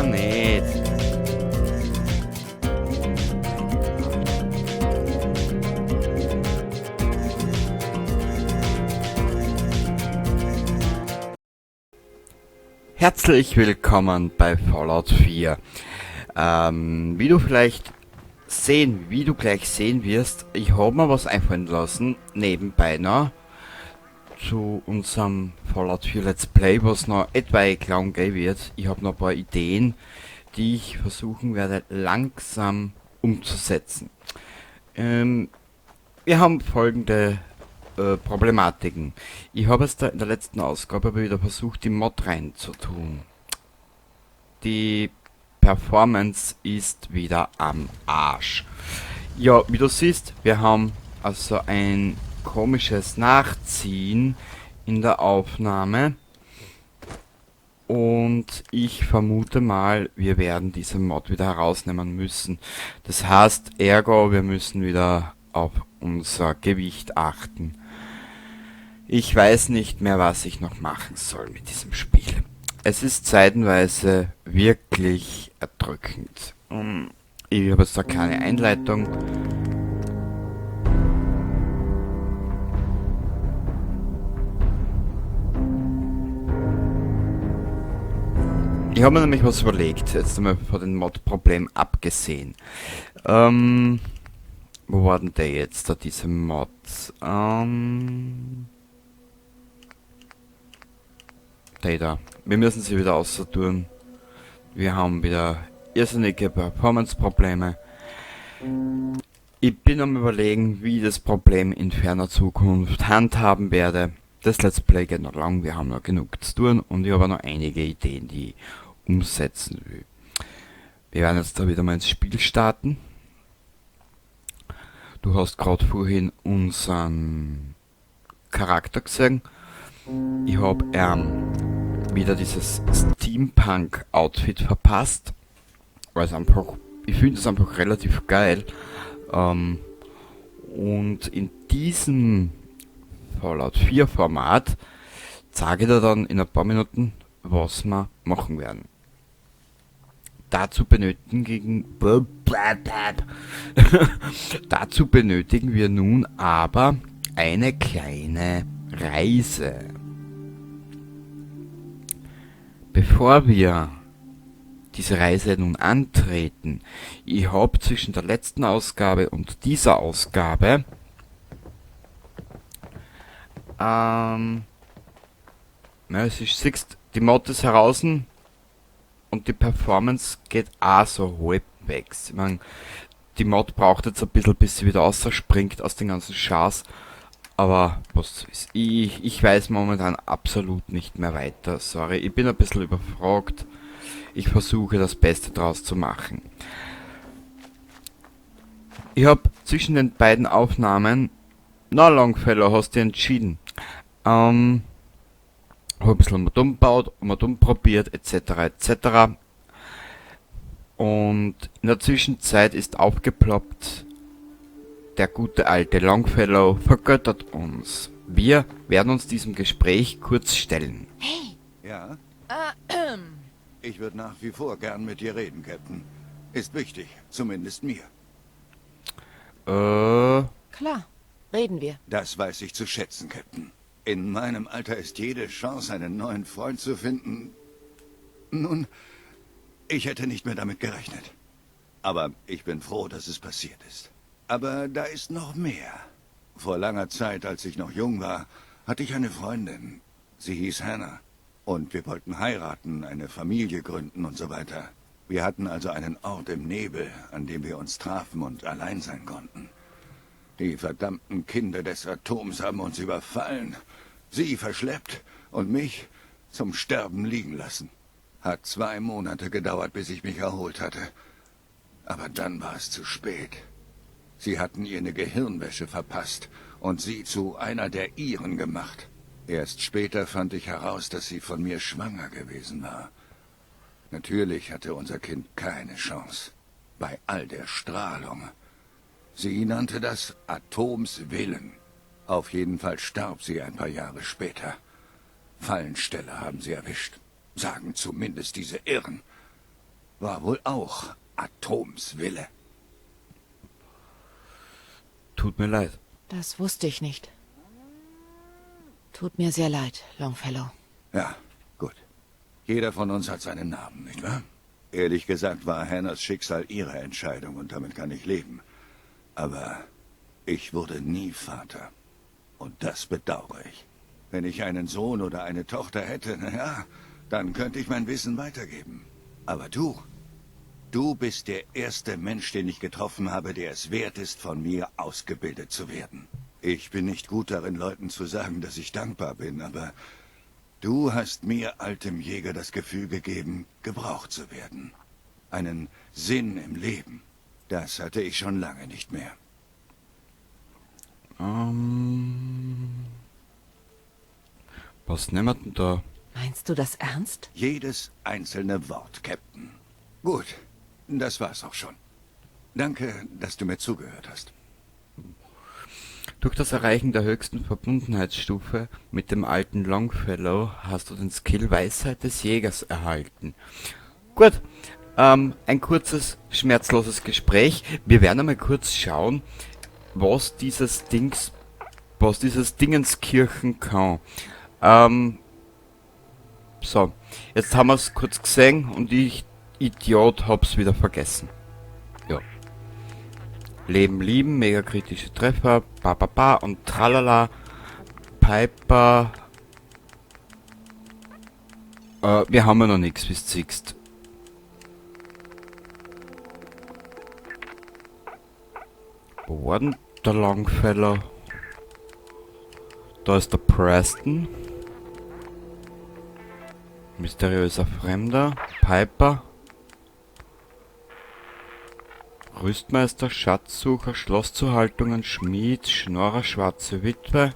wir nicht. Herzlich willkommen bei Fallout 4. Wie du vielleicht sehen, wie du gleich sehen wirst, ich hab mir was einfallen lassen, nebenbei noch, zu unserem Fallout 4 Let's Play, was noch etwa lang gehen wird. Ich hab noch ein paar Ideen, die ich versuchen werde, langsam umzusetzen. Wir haben folgende Problematiken. Ich habe es da in der letzten Ausgabe wieder versucht, die Mod reinzutun. Die Performance ist wieder am Arsch. Ja, wie du siehst, wir haben also ein komisches Nachziehen in der Aufnahme. Und ich vermute mal, wir werden diese Mod wieder herausnehmen müssen. Das heißt, ergo, wir müssen wieder auf unser Gewicht achten. Ich weiß nicht mehr, was ich noch machen soll mit diesem Spiel. Es ist zeitenweise wirklich erdrückend. Ich habe jetzt da keine Einleitung. Ich habe mir nämlich was überlegt, jetzt einmal von dem Mod-Problem abgesehen. Wo war denn der jetzt da, diese Mod? Der da. Wir müssen sie wieder außertun. Wir haben wieder irrsinnige Performance-Probleme. Ich bin am Überlegen, wie ich das Problem in ferner Zukunft handhaben werde. Das Let's Play geht noch lang, wir haben noch genug zu tun und ich habe noch einige Ideen, die ich umsetzen will. Wir werden jetzt da wieder mal ins Spiel starten. Du hast grad vorhin unseren Charakter gesehen. Ich hab wieder dieses Steampunk-Outfit verpasst. Weil's einfach, ich find es einfach relativ geil. Und in diesem Fallout 4 Format zeige ich dir dann in ein paar Minuten, was wir machen werden. Dazu benötigen wir nun aber eine kleine Reise. Bevor wir diese Reise nun antreten, ich hab zwischen der letzten Ausgabe und dieser Ausgabe na, es ist, siehst, die Mod ist heraus und die Performance geht auch so halbwegs. Die Mod braucht jetzt ein bisschen, bis sie wieder rausspringt aus den ganzen Schars. Aber was ist, ich weiß momentan absolut nicht mehr weiter. Sorry, ich bin ein bisschen überfragt. Ich versuche das Beste draus zu machen. Ich hab zwischen den beiden Aufnahmen, na Longfellow, hast du entschieden. Hab ein bisschen mal dumm gebaut, mal dumm probiert, et cetera, et cetera. Und in der Zwischenzeit ist aufgeploppt, der gute alte Longfellow vergöttert uns. Wir werden uns diesem Gespräch kurz stellen. Hey! Ja? Ich würd nach wie vor gern mit dir reden, Captain. Ist wichtig, zumindest mir. Klar, reden wir. Das weiß ich zu schätzen, Captain. In meinem Alter ist jede Chance, einen neuen Freund zu finden... Nun, ich hätte nicht mehr damit gerechnet. Aber ich bin froh, dass es passiert ist. Aber da ist noch mehr. Vor langer Zeit, als ich noch jung war, hatte ich eine Freundin. Sie hieß Hannah. Und wir wollten heiraten, eine Familie gründen und so weiter. Wir hatten also einen Ort im Nebel, an dem wir uns trafen und allein sein konnten. Die verdammten Kinder des Atoms haben uns überfallen, sie verschleppt und mich zum Sterben liegen lassen. Hat 2 Monate gedauert, bis ich mich erholt hatte. Aber dann war es zu spät. Sie hatten ihr eine Gehirnwäsche verpasst und sie zu einer der ihren gemacht. Erst später fand ich heraus, dass sie von mir schwanger gewesen war. Natürlich hatte unser Kind keine Chance. Bei all der Strahlung. Sie nannte das Atoms Willen. Auf jeden Fall starb sie ein paar Jahre später. Fallensteller haben sie erwischt. Sagen zumindest diese Irren. War wohl auch Atoms Wille. Tut mir leid. Das wusste ich nicht. Tut mir sehr leid, Longfellow. Ja, gut. Jeder von uns hat seinen Namen, nicht wahr? Ehrlich gesagt war Hannahs Schicksal ihre Entscheidung und damit kann ich leben. Aber ich wurde nie Vater. Und das bedauere ich. Wenn ich einen Sohn oder eine Tochter hätte, naja, dann könnte ich mein Wissen weitergeben. Aber du, du bist der erste Mensch, den ich getroffen habe, der es wert ist, von mir ausgebildet zu werden. Ich bin nicht gut darin, Leuten zu sagen, dass ich dankbar bin, aber du hast mir, altem Jäger, das Gefühl gegeben, gebraucht zu werden. Einen Sinn im Leben. Das hatte ich schon lange nicht mehr. Was nehmen wir denn da? Meinst du das ernst? Jedes einzelne Wort, Captain. Gut, das war's auch schon. Danke, dass du mir zugehört hast. Durch das Erreichen der höchsten Verbundenheitsstufe mit dem alten Longfellow hast du den Skill Weisheit des Jägers erhalten. Gut, ein kurzes, schmerzloses Gespräch. Wir werden einmal kurz schauen, was dieses Dings, was dieses Dingenskirchen kann. So, jetzt haben wir's kurz gesehen und ich, Idiot, hab's wieder vergessen. Ja. Leben lieben, mega kritische Treffer, ba ba ba und tralala. Piper. Wir haben ja noch nix, wie du siehst. Wo war denn der Longfellow? Da ist der Preston. Mysteriöser Fremder. Piper. Rüstmeister, Schatzsucher, Schlosszuhaltungen, Schmied, Schnorrer, Schwarze Witwe.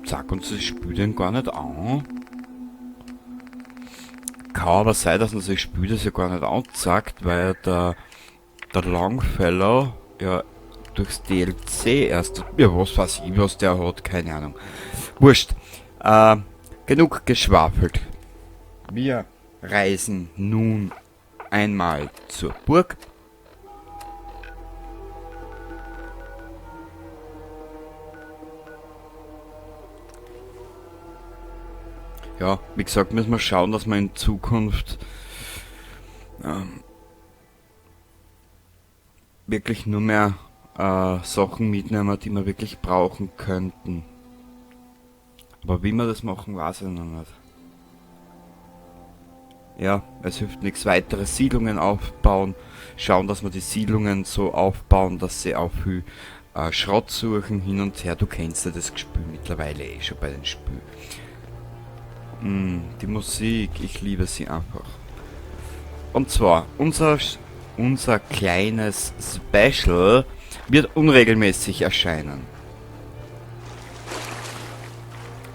Sag uns das Spiel denn gar nicht an. Kann aber sein, dass uns das Spiel das ja gar nicht anzeigt, weil der Longfellow ja durchs DLC erst... Ja, was weiß ich, was der hat, keine Ahnung. Wurscht. Genug geschwafelt. Wir reisen nun einmal zur Burg. Ja, wie gesagt, müssen wir schauen, dass wir in Zukunft wirklich nur mehr Sachen mitnehmen, die wir wirklich brauchen könnten. Aber wie wir das machen, weiß ich noch nicht. Ja, es hilft nichts, weitere Siedlungen aufbauen. Schauen, dass wir die Siedlungen so aufbauen, dass sie auch viel Schrott suchen, hin und her. Du kennst ja das Gespül mittlerweile eh schon bei den Spül. Die Musik, ich liebe sie einfach. Und zwar, unser kleines Special wird unregelmäßig erscheinen.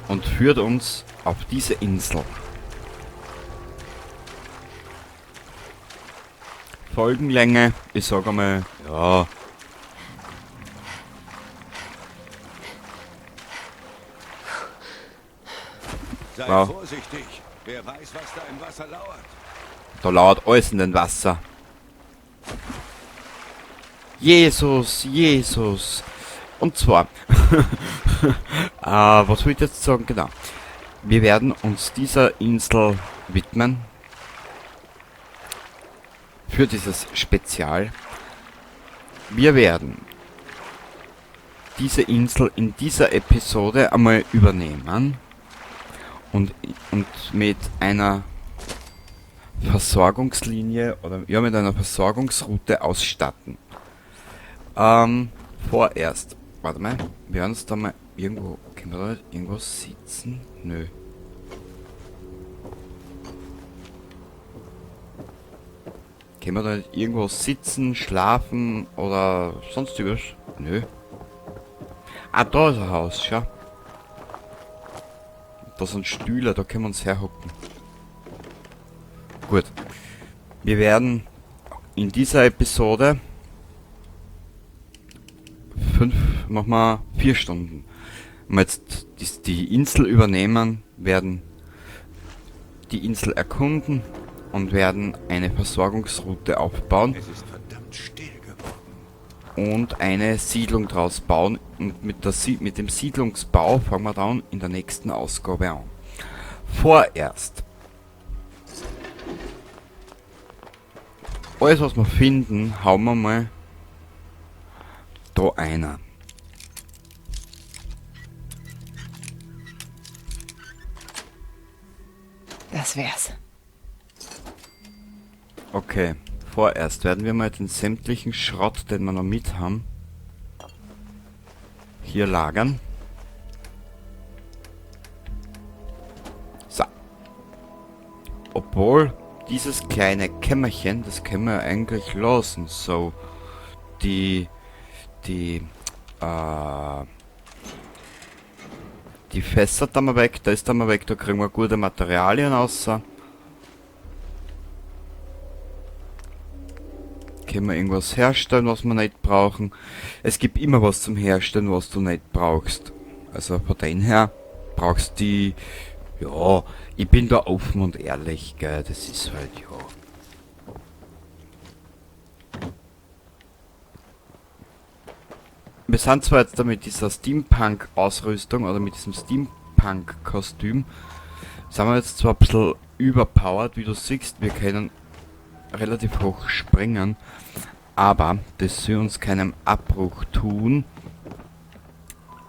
Und führt uns auf diese Insel. Folgenlänge, ich sag einmal, ja. Sei Wow. vorsichtig. Wer weiß, was da im Wasser lauert. Da lauert alles in dem Wasser. Jesus, Jesus. Und zwar, was will ich jetzt sagen? Genau. Wir werden uns dieser Insel widmen. Für dieses Spezial. Wir werden diese Insel in dieser Episode einmal übernehmen. Und mit einer Versorgungslinie oder ja, mit einer Versorgungsroute ausstatten. Vorerst. Warte mal, wir werden uns da mal irgendwo. Können wir da nicht irgendwo sitzen? Nö. Können wir da nicht irgendwo sitzen, schlafen oder sonstiges? Nö. Ah, da ist ein Haus, schau. Da sind Stühle, da können wir uns herhocken. Gut. Wir werden in dieser Episode fünf, machen wir 4 Stunden. Wenn wir jetzt die Insel übernehmen, werden die Insel erkunden Und werden eine Versorgungsroute aufbauen. Es ist verdammt still geworden. Und eine Siedlung draus bauen. Und mit dem Siedlungsbau fangen wir dann in der nächsten Ausgabe an. Vorerst. Alles, was wir finden, hauen wir mal da einer. Das wär's. Okay, vorerst werden wir mal den sämtlichen Schrott, den wir noch mit haben, hier lagern. So. Obwohl, dieses kleine Kämmerchen, das können wir eigentlich lassen. So, die Fässer da mal weg, da ist da mal weg, da kriegen wir gute Materialien raus. Können wir irgendwas herstellen, was wir nicht brauchen. Es gibt immer was zum Herstellen, was du nicht brauchst. Also von dem her brauchst die... Ja, ich bin da offen und ehrlich, gell, das ist halt, ja. Wir sind zwar jetzt da mit dieser Steampunk-Ausrüstung oder mit diesem Steampunk-Kostüm, sind wir jetzt zwar ein bisschen überpowered, wie du siehst, wir können relativ hoch springen, aber das soll uns keinen Abbruch tun.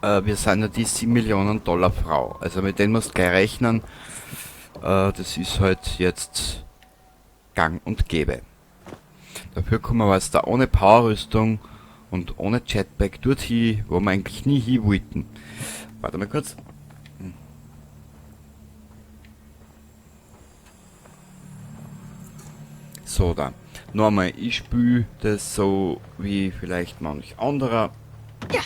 Wir sind ja die 7 Millionen Dollar Frau, also mit denen musst du gleich rechnen. Das ist halt jetzt gang und gäbe. Dafür kommen wir jetzt da ohne Powerrüstung und ohne Jetpack dorthin, wo wir eigentlich nie hin wollten. Warte mal kurz. So, da. Nochmal, ich spül das so wie vielleicht manch anderer. Ja.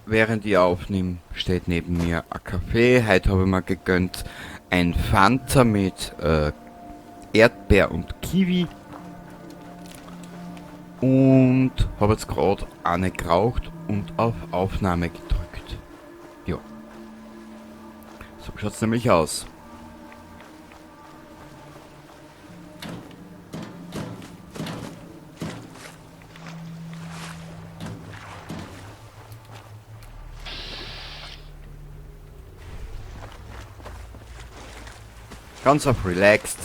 Während ich aufnehme, steht neben mir ein Kaffee. Heute habe ich mir gegönnt ein Fanta mit Erdbeer und Kiwi. Und habe jetzt grad eine geraucht und auf Aufnahme gedrückt. Jo. So schaut's nämlich aus. Ganz auf relaxed.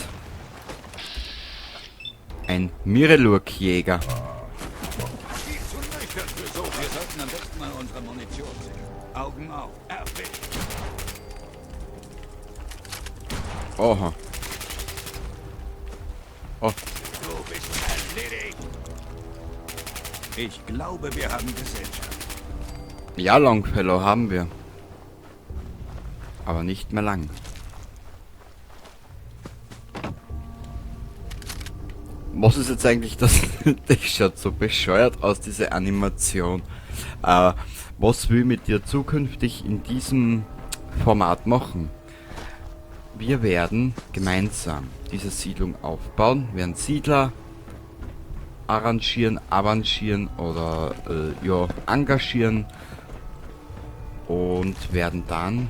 Ein Mirelurk-Jäger. Viel zu nüchtern für so. Wir sollten am besten mal unsere Munition sichern. Augen auf. Erwischt. Aha. Oh. Du bist erledigt. Ich glaube, wir haben Gesellschaft. Ja, Longfellow haben wir. Aber nicht mehr lang. Was ist jetzt eigentlich das? Das schaut so bescheuert aus, diese Animation. Was will ich mit dir zukünftig in diesem Format machen? Wir werden gemeinsam diese Siedlung aufbauen, werden Siedler arrangieren, avancieren oder ja, engagieren und werden dann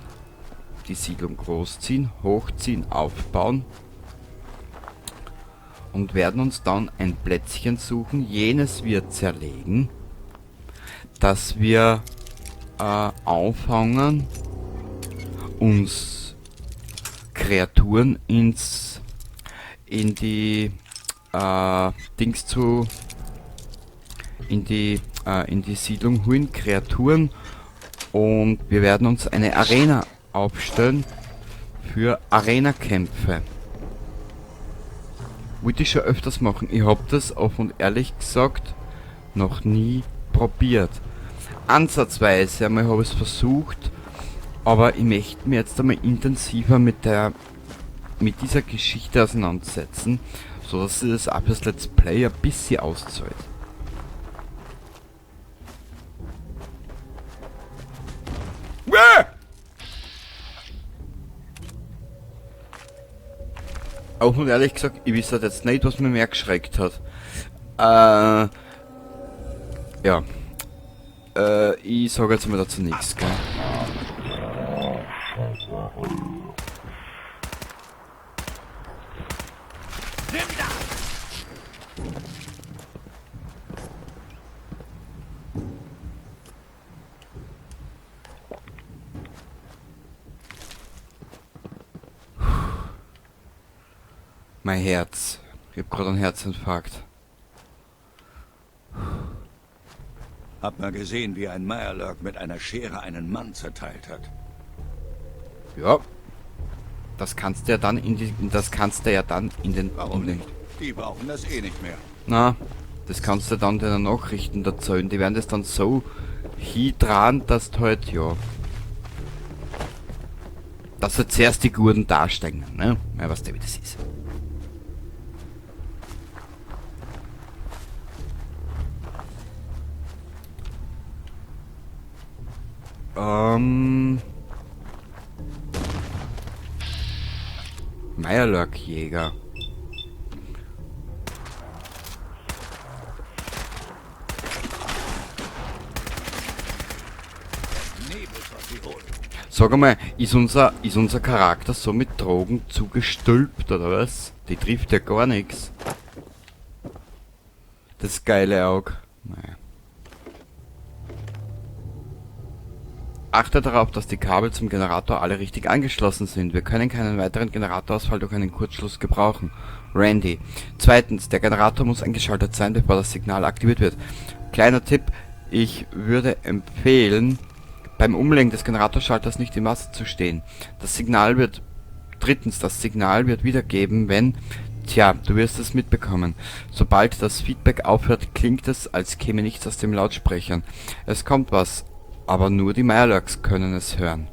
die Siedlung großziehen, hochziehen, aufbauen und werden uns dann ein Plätzchen suchen, jenes wir zerlegen, dass wir anfangen, uns Kreaturen in die Dings zu, in die in die Siedlung holen, Kreaturen, und wir werden uns eine Arena aufstellen für Arena-Kämpfe. Wollte ich schon öfters machen. Ich hab das offen und ehrlich gesagt noch nie probiert. Ansatzweise einmal hab ich's versucht, aber ich möchte mir jetzt einmal intensiver mit dieser Geschichte auseinandersetzen, sodass sich das auch fürs Let's Play ein bisschen auszahlt. Uäh! Auch und ehrlich gesagt, ich weiß halt jetzt nicht, was mich mehr geschreckt hat. Ja. Ich sag jetzt mal dazu nichts, gell? Mein Herz. Ich hab gerade einen Herzinfarkt. Hab mal gesehen, wie ein Mirelurk mit einer Schere einen Mann zerteilt hat. Ja. Das kannst du ja dann in die, das kannst du ja dann in den, Warum in den, nicht? Die brauchen das eh nicht mehr. Na, das kannst du dann den Nachrichten erzählen. Die werden das dann so hindran, dass du halt, ja. Dass halt zuerst die Gurten dastehen, ne? Ja, weißt du, wie das ist. Mirelurk-Jäger. Sag einmal, ist unser Charakter so mit Drogen zugestülpt, oder was? Die trifft ja gar nix. Das geile Auge. Naja. Achte darauf, dass die Kabel zum Generator alle richtig angeschlossen sind. Wir können keinen weiteren Generatorausfall durch einen Kurzschluss gebrauchen. Randy. Zweitens, der Generator muss eingeschaltet sein, bevor das Signal aktiviert wird. Kleiner Tipp, ich würde empfehlen, beim Umlegen des Generatorschalters nicht im Wasser zu stehen. Das Signal wird... Drittens, das Signal wird wiedergeben, wenn... Tja, du wirst es mitbekommen. Sobald das Feedback aufhört, klingt es, als käme nichts aus dem Lautsprechern. Es kommt was, aber nur die Mirelurks können es hören.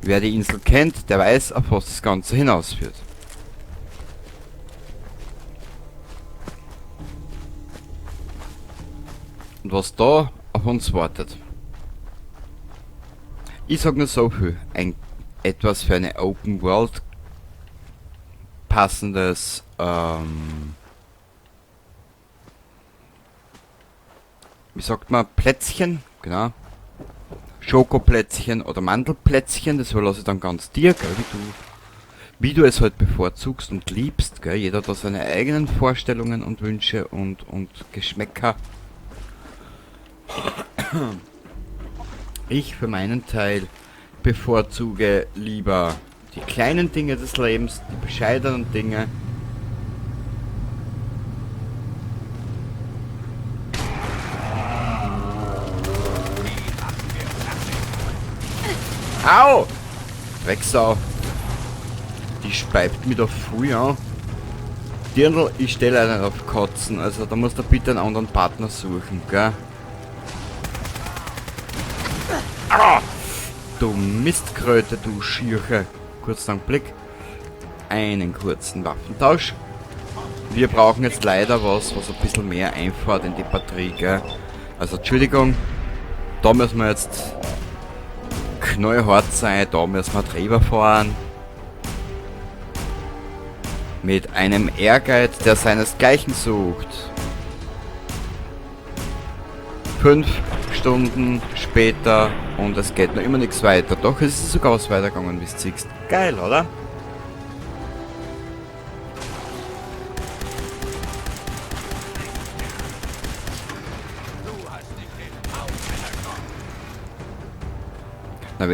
Wer die Insel kennt, der weiß, auf was das Ganze hinausführt. Und was da auf uns wartet. Ich sag nur so viel, ein etwas für eine Open World passendes, wie sagt man, Plätzchen, genau. Schokoplätzchen oder Mandelplätzchen, das überlasse ich dann ganz dir, gell, wie du es halt bevorzugst und liebst, gell. Jeder hat da seine eigenen Vorstellungen und Wünsche und Geschmäcker. Ich für meinen Teil bevorzuge lieber die kleinen Dinge des Lebens, die bescheidenen Dinge. Au! Drecksau. Die speibt mir da früh an. Dirndl, ich stelle einen auf Kotzen, also da musst du bitte einen anderen Partner suchen, gell? Ah! Du Mistkröte, du Schierche. Kurzen Blick. Einen kurzen Waffentausch. Wir brauchen jetzt leider was, was ein bisschen mehr einfahrt in die Batterie, gell? Also Entschuldigung, da müssen wir jetzt knallhart sein, da müssen wir drüber fahren. Mit einem Ehrgeiz, der seinesgleichen sucht. 5 Stunden später und es geht noch immer nichts weiter. Doch, es ist sogar was weitergegangen, wie du siehst. Geil, oder? Na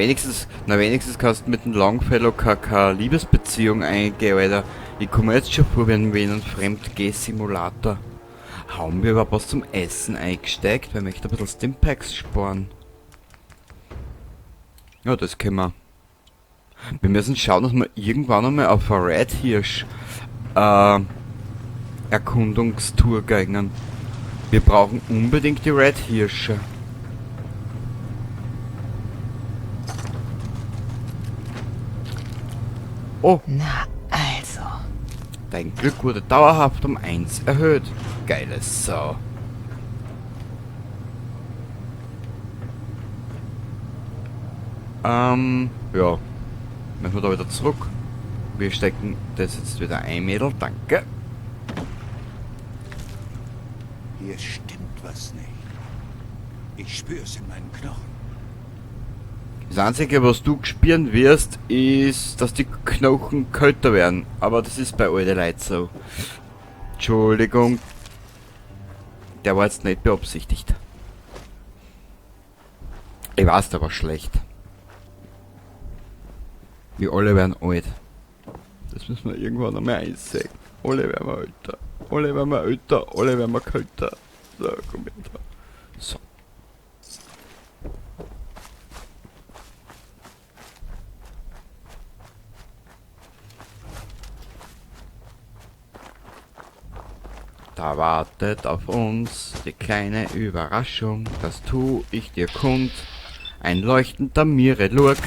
wenigstens kannst du mit dem Longfellow keine Liebesbeziehung eingehen, Alter. Ich komme jetzt schon vor wie ein Fremdgeh-Simulator. Haben wir überhaupt was zum Essen eingesteckt? Weil ich möchte ein bisschen Stimpacks sparen. Ja, das können wir. Wir müssen schauen, dass wir irgendwann einmal auf eine Red Hirsch Erkundungstour gehen. Wir brauchen unbedingt die Red Hirsche. Oh. Na also. Dein Glück wurde dauerhaft um 1 erhöht. Geile Sau. Ja. Müssen wir da wieder zurück. Wir stecken das jetzt wieder ein, Mädel. Danke. Hier stimmt was nicht. Ich spür's in meinen Knochen. Das Einzige, was du spüren wirst, ist, dass die Knochen kälter werden. Aber das ist bei alten Leuten so. Entschuldigung. Der war jetzt nicht beabsichtigt. Ich weiß, der war schlecht. Wir alle werden alt. Das müssen wir irgendwann einmal einsehen. Alle werden wir älter. Alle werden wir älter. Alle werden wir kälter. So, komm her da. So. Da wartet auf uns die kleine Überraschung, das tu ich dir kund. Ein leuchtender Mirelurk.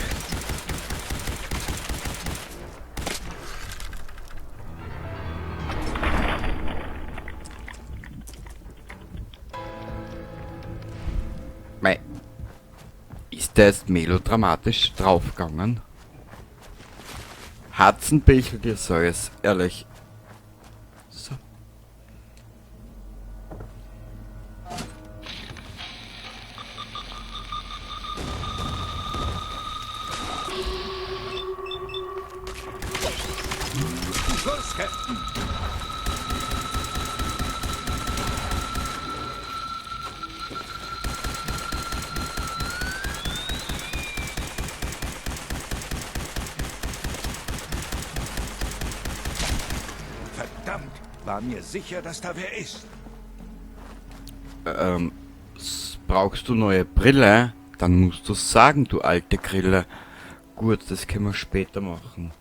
Mei, ist der jetzt melodramatisch draufgegangen? Hatzenbichel, dir sag ich's, ehrlich. So. Schluss, Captain! Verdammt! War mir sicher, dass da wer ist. Brauchst du neue Brille? Dann musst du sagen, du alte Grille. Gut, das können wir später machen.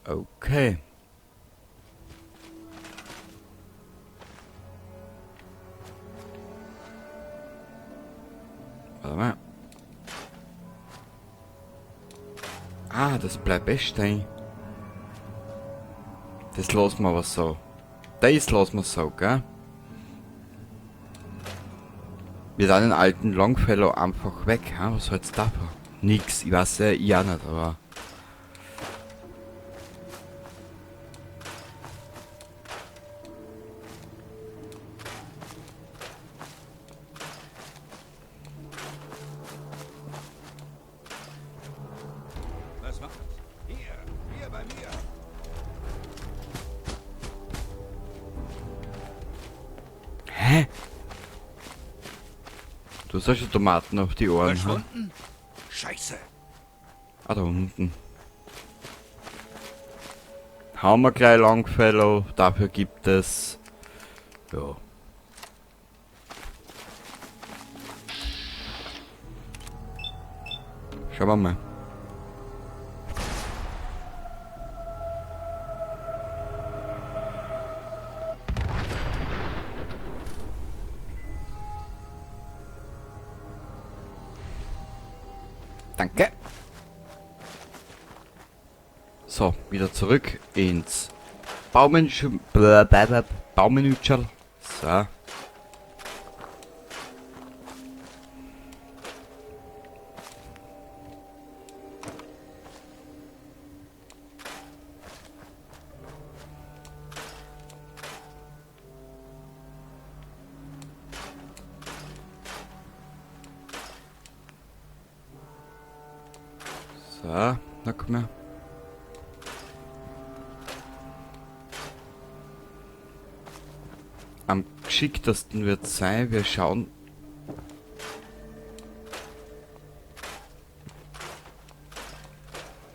Okay. Warte mal. Ah, das bleibt eh stehen. Das lassen wir aber so. Das lassen wir so, gell? Wir lassen den alten Longfellow einfach weg, hä? Was hältst du davon? Nix, ich weiß ja, ich auch nicht, aber... Was war das? Hier, hier bei mir. Hä? Du hast ja schon Tomaten auf die Ohren, ha? Verschwunden? Scheiße. Ah, da unten. Hauen wir gleich Longfellow. Dafür gibt es... Ja. Schauen wir mal. Danke. So, wieder zurück ins Baumenütscherl. So. So, na komm her. Am geschicktesten wird sein, wir schauen.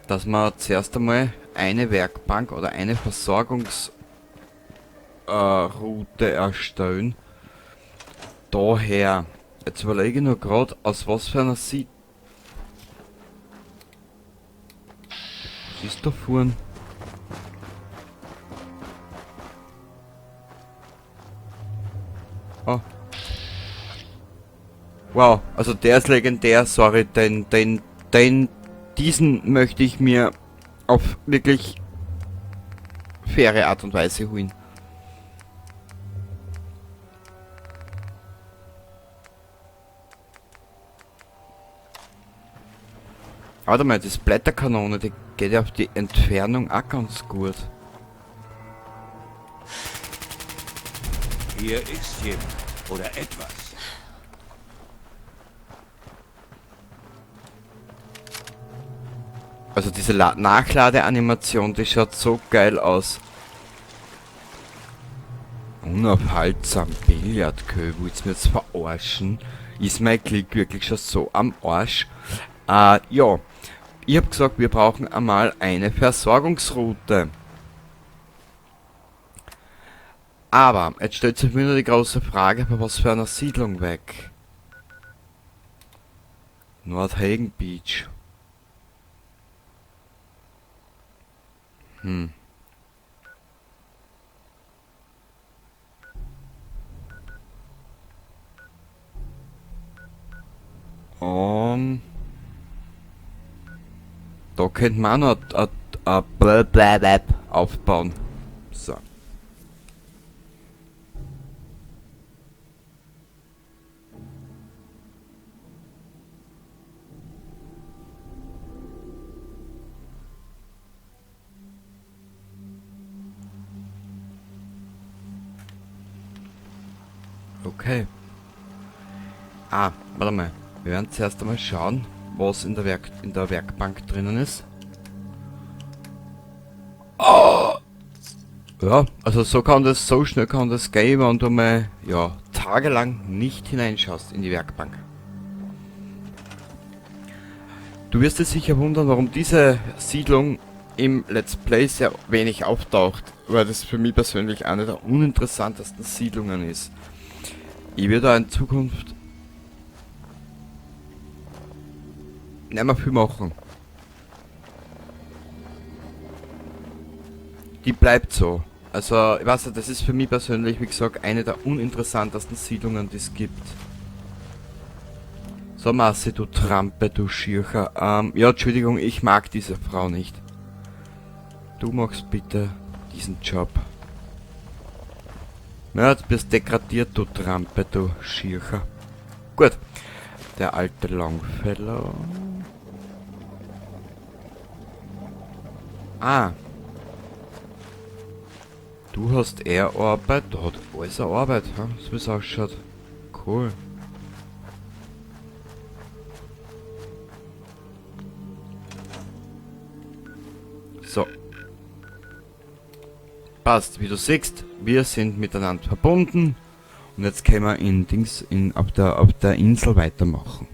Dass wir zuerst einmal eine Werkbank oder eine Versorgungsroute erstellen. Daher, jetzt überlege ich nur grad, aus was für einer Sicht. Was ist da vorn? Oh. Wow, also der ist legendär, sorry, diesen möchte ich mir auf wirklich faire Art und Weise holen. Warte mal, die Splatterkanone, die geht ja auf die Entfernung auch ganz gut. Hier ist jemand oder etwas. Also diese Nachladeanimation, die schaut so geil aus. Unaufhaltsam Billardkö, willst du mir jetzt verarschen? Ist mein Klick wirklich schon so am Arsch? Ja, ich hab gesagt, wir brauchen einmal eine Versorgungsroute. Aber jetzt stellt sich mir nur die große Frage, bei was für einer Siedlung weg? Nordhagen Beach. Da könnte man auch noch ein aufbauen. So. Okay. Ah, warte mal. Wir werden zuerst einmal schauen, was in der Werkbank drinnen ist. Oh! Ja, also so kann das, so schnell kann das gehen, wenn du mal, ja, tagelang nicht hineinschaust in die Werkbank. Du wirst dich sicher wundern, warum diese Siedlung im Let's Play sehr wenig auftaucht, weil das für mich persönlich eine der uninteressantesten Siedlungen ist. Ich werde da in Zukunft nicht mehr viel machen. Die bleibt so. Also, ich weiß nicht, das ist für mich persönlich, wie gesagt, eine der uninteressantesten Siedlungen, die es gibt. So, Marci, du Trampe, du Schircher. Ja, Entschuldigung, ich mag diese Frau nicht. Du machst bitte diesen Job. Ja, jetzt bist du degradiert, du Trampe, du Schircher. Gut. Der alte Longfellow. Ah. Du hast eher Arbeit. Da hat alles eine Arbeit, hm? So wie es ausschaut. Cool. So. Passt, wie du siehst, wir sind miteinander verbunden. Und jetzt können wir in Dings, in, auf der, auf der Insel weitermachen.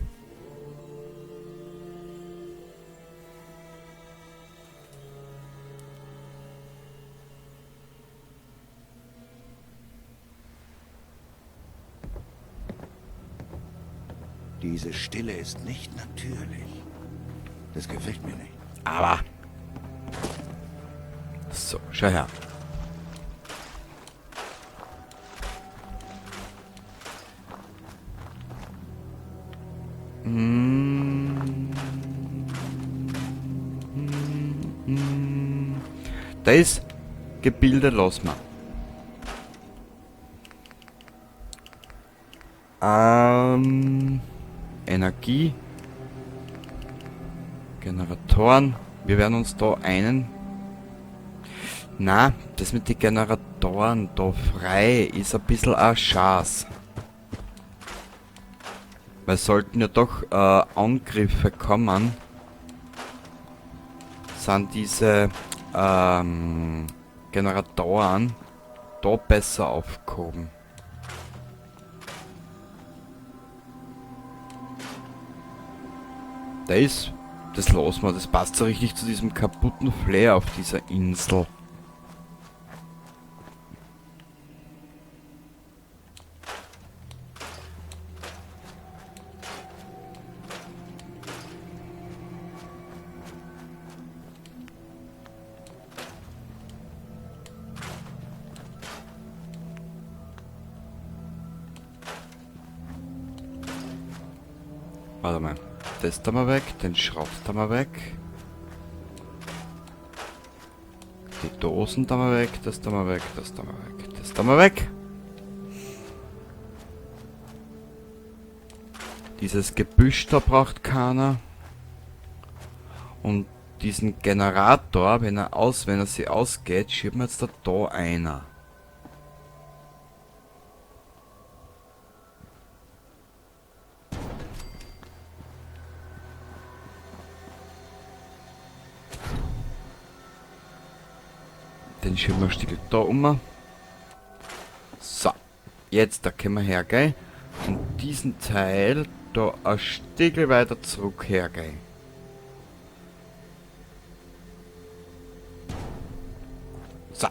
Diese Stille ist nicht natürlich. Das gefällt mir nicht. Aber. So, schau her. Das Gebilde lassen wir. Energie. Generatoren. Wir werden uns da einen... Na, das mit den Generatoren da frei ist ein bisschen ein Schatz. Weil sollten ja doch Angriffe kommen, sind diese Generatoren da besser aufgehoben. Das lassen wir, das passt so richtig zu diesem kaputten Flair auf dieser Insel. Warte mal. Das da mal weg, den Schrott da mal weg. Die Dosen da mal weg, das da mal weg, das da mal weg, das da mal weg. Dieses Gebüsch da braucht keiner. Und diesen Generator, wenn er sie ausgeht, schieben wir jetzt da einer. Den schieben wir still da um. Jetzt, da können wir hergehen. Und diesen Teil da ein Stückchen weiter zurück hergehen. So.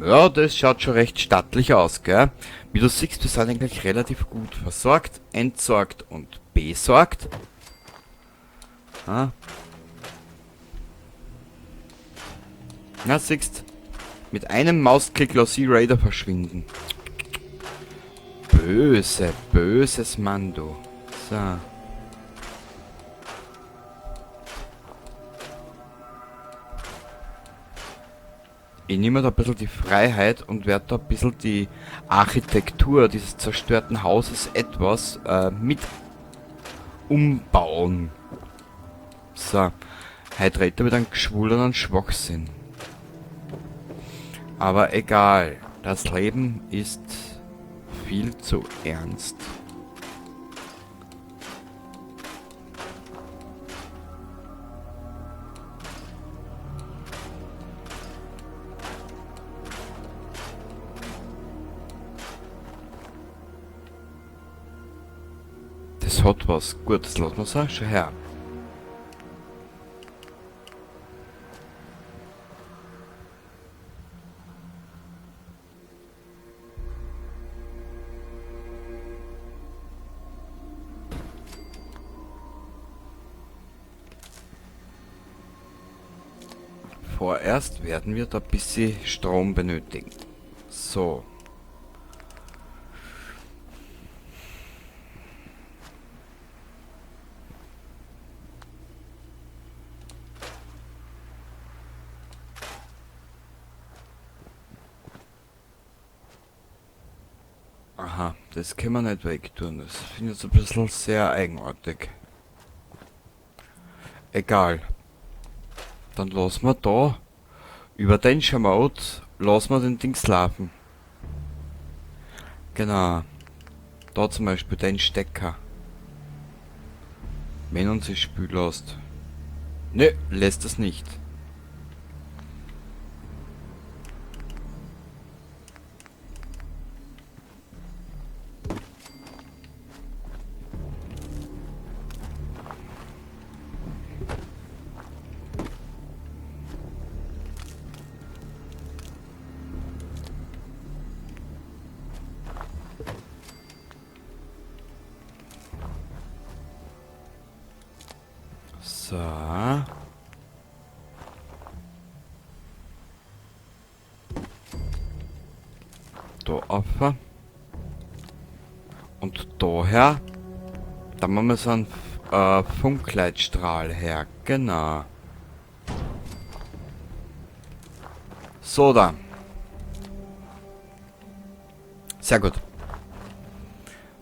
Ja, das schaut schon recht stattlich aus, gell? Wie du siehst, wir sind eigentlich relativ gut versorgt, entsorgt und besorgt. Ah. Na, siehst, mit einem Mausklick lass ich Raider verschwinden. Böse, böses Mando. So. Ich nehme da ein bisschen die Freiheit und werde da ein bisschen die Architektur dieses zerstörten Hauses etwas mit umbauen. So. Heute redet er mit einem geschwullenen Schwachsinn. Aber egal. Das Leben ist viel zu ernst. Das hat was. Gut, das lassen wir so. Schau her. Vorerst werden wir da ein bisschen Strom benötigen. So. Aha, das können wir nicht wegtun. Das finde ich jetzt ein bisschen sehr eigenartig. Egal. Dann lassen wir da über den Schamot, lassen wir den Dings laufen. Genau. Da zum Beispiel den Stecker. Wenn uns das Spiel lässt. Nö, lässt es nicht. So. Da auf. Und daher, da machen wir so einen Funkleitstrahl her. Genau. So da. Sehr gut.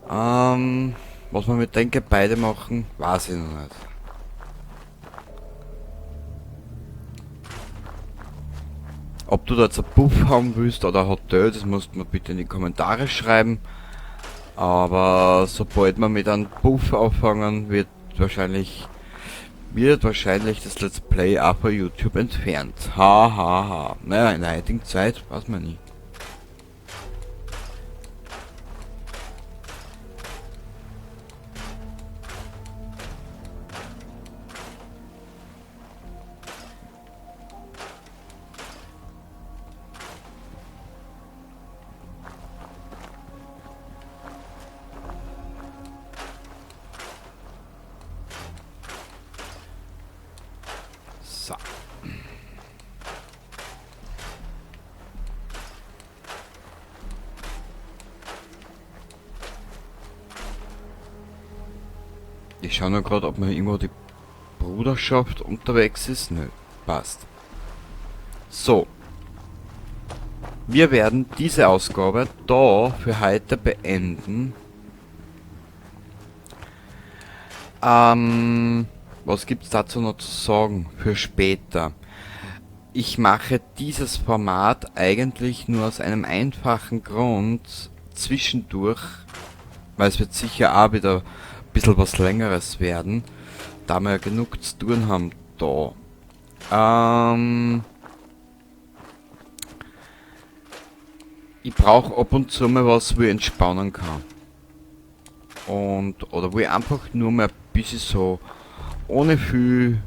Was wir mit dem Gebäude machen, weiß ich noch nicht. Ob du da jetzt einen Puff haben willst oder ein Hotel, das musst du mir bitte in die Kommentare schreiben. Aber sobald wir mit einem Puff anfangen, wird wahrscheinlich das Let's Play auch von YouTube entfernt. Ha, ha, ha. Naja, in der heutigen Zeit weiß man nie. So. Ich schau nur grad, ob mir irgendwo die Bruderschaft unterwegs ist. Nö, passt. So. Wir werden diese Ausgabe da für heute beenden. Was gibt's dazu noch zu sagen für später? Ich mache dieses Format eigentlich nur aus einem einfachen Grund zwischendurch, weil es wird sicher auch wieder ein bisschen was Längeres werden, da wir ja genug zu tun haben da. Ich brauche ab und zu mal was, wo ich entspannen kann. Und, oder wo ich einfach nur mal ein bisschen so ohne viel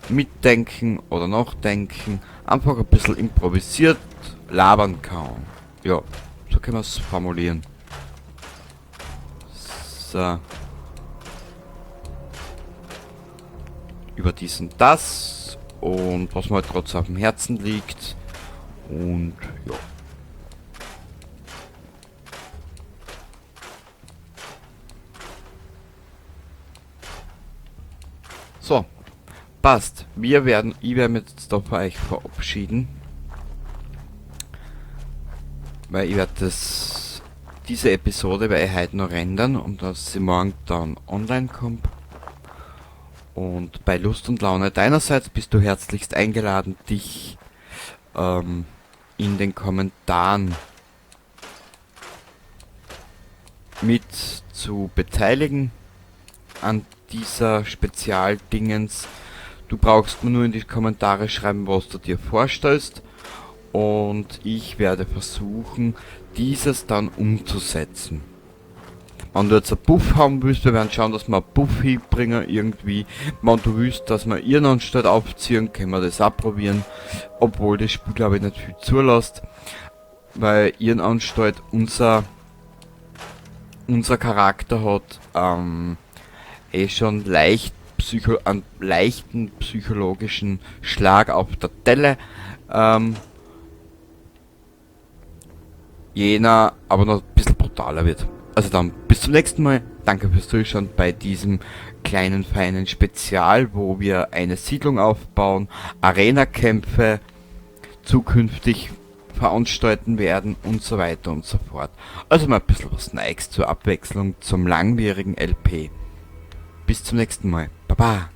mitdenken oder nachdenken, einfach ein bisschen improvisiert labern kann. Ja, so können wir es formulieren. So. Über dies und das und was mir halt gerade so auf dem Herzen liegt. Und ja. So, passt. Ich werde mich jetzt da von euch verabschieden. Weil ich werde diese Episode werde ich heute noch rendern und dass sie morgen dann online kommt. Und bei Lust und Laune deinerseits bist du herzlichst eingeladen, dich in den Kommentaren mit zu beteiligen an dieser Spezialdingens. Du brauchst mir nur in die Kommentare schreiben, was du dir vorstellst, und ich werde versuchen, dieses dann umzusetzen. Wenn du jetzt einen Puff haben willst, wir werden schauen, dass wir einen Puff hinbringen irgendwie. Wenn du willst, dass wir Irrenanstalt aufziehen, können wir das auch probieren. Obwohl das Spiel, glaube ich, nicht viel zulässt. Weil Irrenanstalt unser Charakter hat eh schon leicht einen leichten psychologischen Schlag auf der Telle. Jener aber noch ein bisschen brutaler wird. Also dann, bis zum nächsten Mal. Danke fürs Zuschauen bei diesem kleinen, feinen Spezial, wo wir eine Siedlung aufbauen, Arena-Kämpfe zukünftig veranstalten werden und so weiter und so fort. Also mal ein bisschen was Neues zur Abwechslung zum langwierigen LP. Bis zum nächsten Mal. Baba.